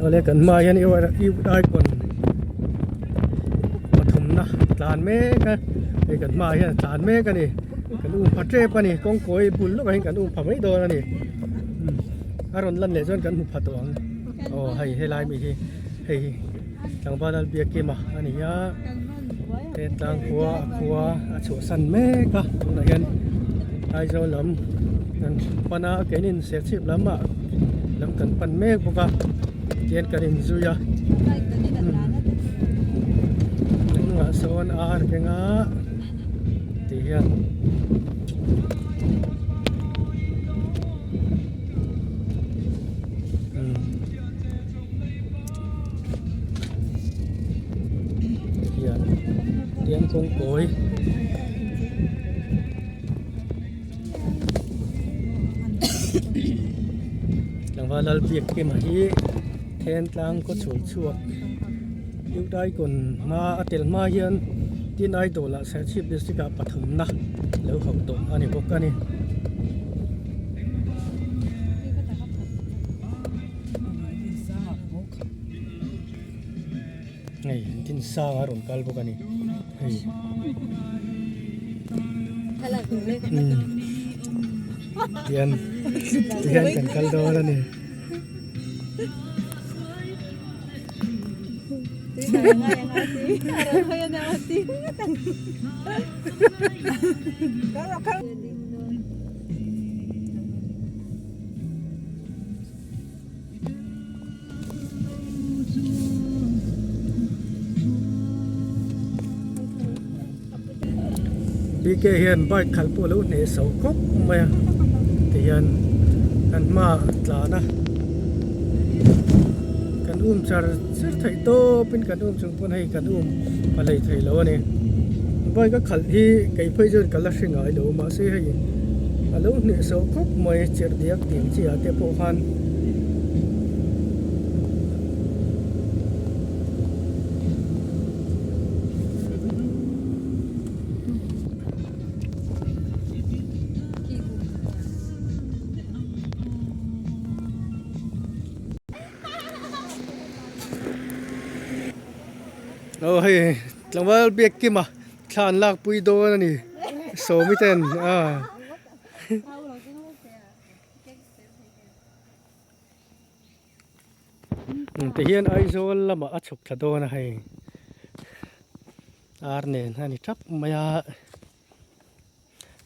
Awle kan hmaah hian youth icon pathumna tlan mek a hei kan hmaah hian a tlan mek a ni kan um pha tep a ni kawngkawi bul lawkah hian kan um pha mai dawn a ni a rawn lan leh chuan kan hmu pha tawh ang aw hei helai mi hi hei tlangval Lalbiakima a ni a he tlangkhua a khua a chhuahsan mek a tunah hian Aizawl lam kan pan a keinin Serchhip lamah lam kan pan mek bawk a tihian kan inzui a a hnungah sawn ar keng a tih hian. Hian tiang kawngkawi tlangval Lalbiakkima hi Thentlang khaw chhul chhuak Youth Icon hma a tel hma hian Tin Idol ah Serchhip district ah pathumna lo hauh tawh a ni bawk a ni. Hei tin sang a rawn kal bawk a ni hei tihian tihian kan kal dawn a ni. BK hian bike khalh pawh a lo hneh so khawp mai a tihian kan hmaah tlan a kan um char char theih tawpin kan um chung pawn hei kan um a hlei thei lo a ni bike a khalh hi kei phei chuan ka la hre ngai lo mahse hei a lo hneh so khawp mai chirh diak tih ang chi ah te pawh khan. Aw hei tlangval Biakkima thla an lakpui dawn a ni Sawmi ten a. Tihian Aizawl lamah a chhuk thla dawn a hei ar nen a ni thap mai a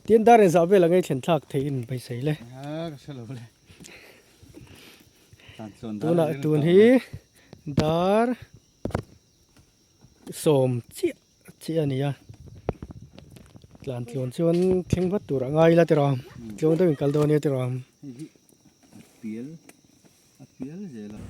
tin dar inzah vel ang ei thlen thlak theih in beisei le tunah tun hi dar sawm chiah chiah a ni a tlan tluan chuan thleng vat tur a ngai ila tiraw tluang deuhin kal dawn nia tiraw. A pial zel a.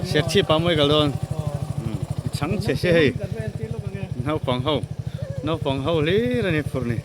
Serchhip ah mawi kal dawn chhang chhe se hei naupang ho naupang ho hlir a ni phurh ni.